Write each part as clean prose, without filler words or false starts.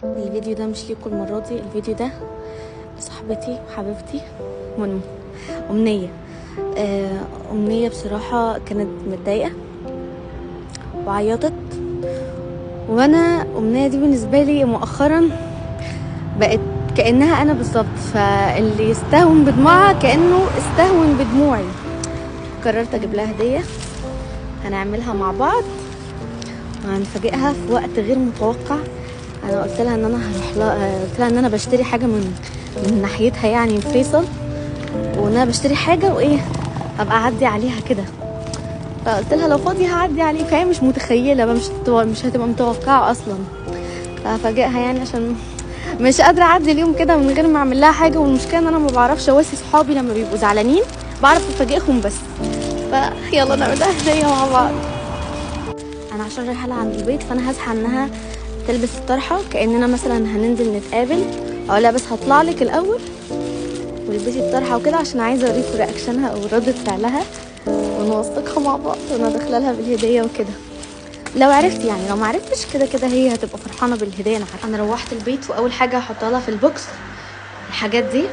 الفيديو ده مش ليكم المرة دي، الفيديو ده لصاحبتي وحبيبتي منى أمنية. أمنية بصراحة كانت متضايقة وعيطت، وأنا أمنية دي بالنسبة لي مؤخرا بقت كأنها أنا بالظبط، فاللي يستهون بدموعها كأنه استهون بدموعي. قررت أجيب لها هدية هنعملها مع بعض وهنفاجئها في وقت غير متوقع. انا قلت لها ان انا هروح لها، قلت لها ان انا بشتري حاجة من ناحيتها، يعني من فيصل، وان انا بشتري حاجة وايه هبقى اعدي عليها كده. فقلت لها لو فاضية هعدي عليك، فهي مش متخيله بقى، مش هتبقى متوقعه اصلا. فهفاجئها يعني عشان مش قادرة اعدي اليوم كده من غير ما اعمل لها حاجة. والمشكلة ان انا ما بعرفش اواسي صحابي لما بيبقوا زعلانين، بعرف افاجئهم بس. فيلا نعمل لها هديه مع بعض. انا عشان رايحة لها عند البيت، فانا هصحى انها تلبس الطرحة كاننا مثلا هننزل نتقابل، او لا بس هطلع لك الاول والبسي الطرحة وكده، عشان عايزه اوريكم رياكشنها او ردة فعلها ونوثقها مع بعض وانا داخله لها بالهديه وكده. لو عرفت يعني، لو ما عرفتش كده كده هي هتبقى فرحانة بالهديه. انا عارفه. انا روحت البيت واول حاجة هحطها لها في ال box الحاجات دي،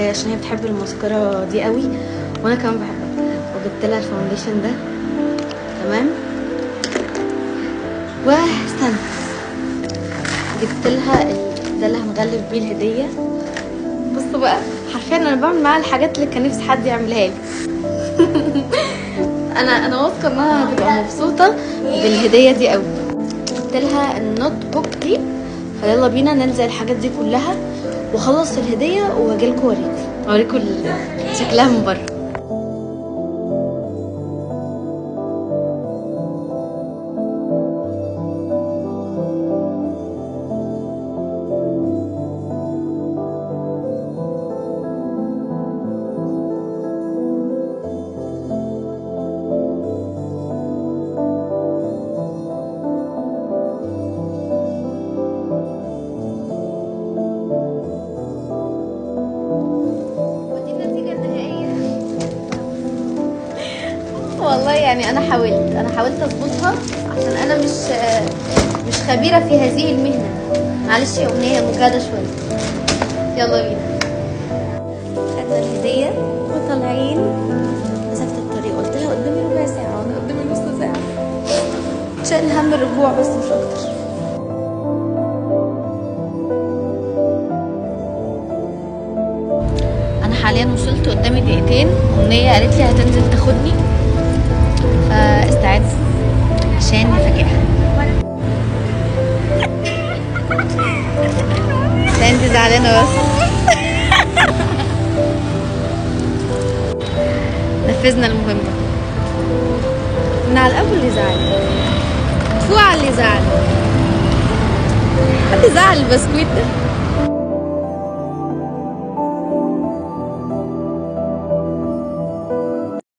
عشان هي بتحب الماسكارا دي قوي وانا كمان بحبها، وجبت لها ال foundation ده. تمام، واستنى جبت لها ده اللي هنغلف بيه الهدية. بصوا بقى، حرفيا انا بعمل معاها الحاجات اللي كان نفسي حد يعملها لي. انا واثقة انها هتبقى مبسوطة بالهديه دي قوي. جبت لها ال notebook دي، فيلا بينا نلزق الحاجات دي كلها واخلص الهدية واجي لكم اوريكم شكلها من بره. والله يعني انا حاولت اظبطها عشان انا مش خبيرة في هذه المهنة. معلش يا امنية، مجهده شوية. يلا بينا. خدنا الهدية وطالعين مسافة الطريق. قلت لها قدامي ربع ساعة وانا قدامي نص ساعة، شايل هم الرجوع بس مش اكتر. انا حاليا وصلت، قدامي دقيقتين. امنية قالت لي هتنزل تاخدني، فاستعد عشان نفاجئها. لا انت زعلانة بس. نفذنا المهمة. من على الاول اللي زعل، فوق على اللي زعل، حد زعل البسكويت ده.